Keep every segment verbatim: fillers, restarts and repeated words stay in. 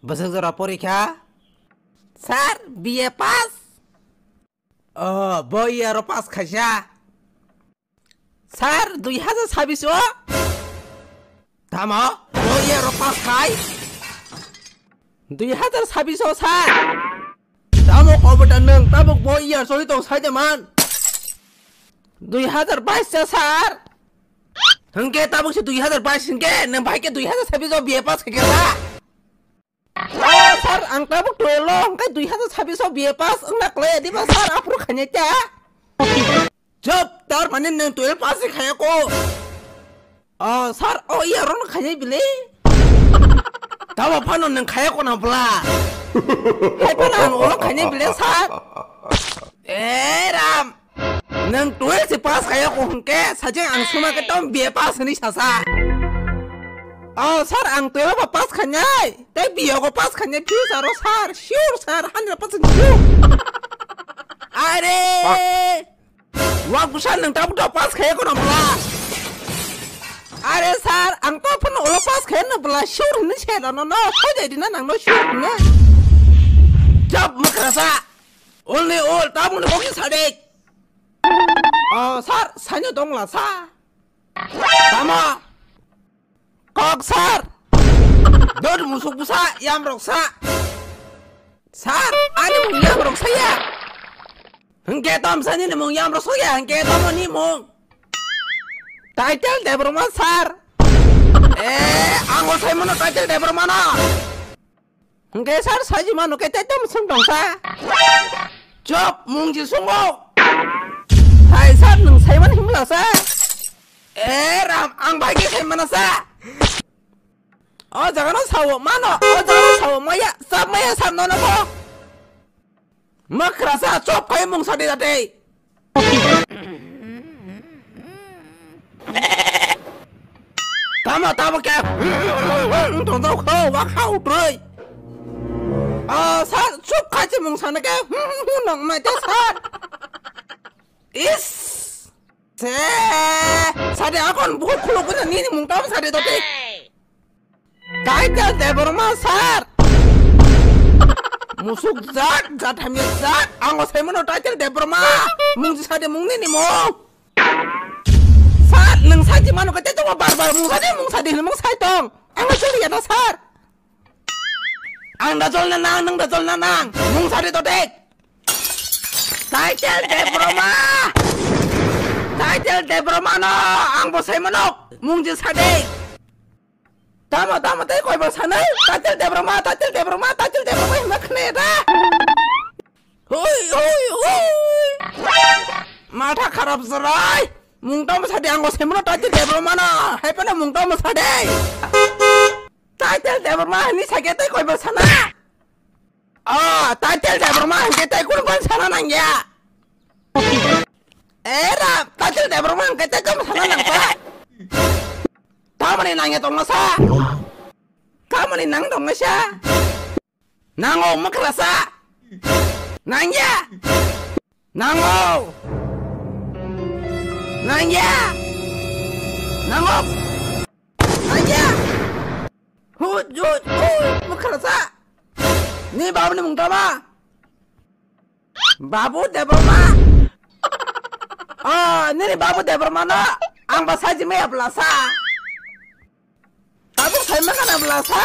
Bwswk jora porikha? Sir, B A pass. Oh, bo year o pass khaisa. Sir, dui hajar sabis o. Tamo, bo year o pass khai. Dui hajar sabis o, sir. Tamo kobota nwng, tabuk bo year sori tong sai de man. Dui hajar bais cha, sir. Hwnkhe tabuk se dui hajar bais hwnkhe, nwng bai khe dui hajar sabis o B A pass khaikha sa. Oh, sir, ang tabuk twelve o, hwnkhe dui hajar sabis o B A pass wngna klai diba, sir, aphuru khainai ta. Chop, tar mane nwng twelve pass se khaya ko. Oh, sir, o iya ron khainai bile. Tamo phano nwng khaya ko na bla. Hai phano ang olo khainai bile, sir. Eh, Ram. Nwng twelve se pass khaya ko hwnkhe, sajeng ang suma khe tom B A pass hwnwi sasa. Oh, sir, ang twelve o pass khainai. Tei B A o pass khainai, future o, sir. Sure, sir, hundred percent sure. Are. Wa kusa nwng tabuk tabuk pass khaya ko na bla. Are sir, ang to phano ulo pass khaya na bla, sure hwnwi se no no no, soi dai dina nang no sure hwnwi. Jab makrasa. Only all tabuk ni kokni sade. Oh, sir, saino dongla sa. Tamo. Kok sir. Dor musuk busa yam rok sa. Sir, ani mung yam rok saya. Hingke tom sani ni mung yam rok saya, hingke tom ni mung. Title Debbarma sir. Eh, ang o sai mano title Debbarma na. Hingke sir, saji mano ke title sung dong sa. Chop, mung ji sungo. Hai sir, nung sai man himla sa. Eh, Ram, ang bai khe khai mana sa? O jaga no sao, mano, o jaga no sao, maya, sab maya, sab no no bo. Makrasa, chop khai mung sadi date. Tamo, tamo ke. Tong tong kho, wa kha utroi. Ah, sir, chop khai mung sana ke. Nang mai te sir. Is. Se, sade akon buhut khuluk guna nini mung tamo sade tote. Title Debbarma sir. Musuk jat, jat hamya jat. Ango sai mano title Debbarma. Mung ji sade mung nini mung. Sir, nung saji mano kete to bar bar mung sade mung sade mung sai tong. Ango chuli ya ta sir. Ang da chol na nang, nang da chol na nang. Mung sade tote. Title Debbarma! Title Debbarma no! Ang bo sai mano! Mung je sade! Tamo, tamo, tei koi bo sanai? Title Debbarma, Title Debbarma, Title Debbarma hima khne da! Hui, hui, hui! Matha kharap serai! Mung tamo sade ang bo sai mano Title Debbarma no! Hai pano mung tamo sade! Title Debbarma hini sake tei koi bo sana! Oh, title Debbarma hingke tei kun kun sana nangya. Eh, Ram, title Debbarma hingke tei kun sana nangpa. Tamani nangya tongma sa. Tamani nang tongma sa. Nango makrasa. Nangya. Nango! Nangya! Nango! Nangya! Hut, hut, hut, makrasa! Ni babu ni mung tama? Babu Debbarma! Oh, nini Babu Debbarma no ang ba saji maya blasa. Tabuk sai mangana blasa.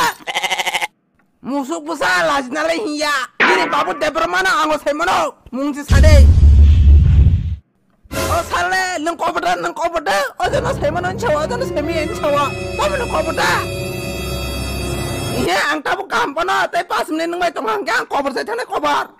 Musuk busa lajina le hiya. Nini Babu Debbarma no ango sai mano. Mungji sade. O sale, nang kobada, nang kobada. O jono sai mano nchawa, o jono sai mi nchawa. Tamo nang kobada. Iya, ang tabuk kaham pano. Tai pas minute nang bai tong hang ang kobar sai thane kobar.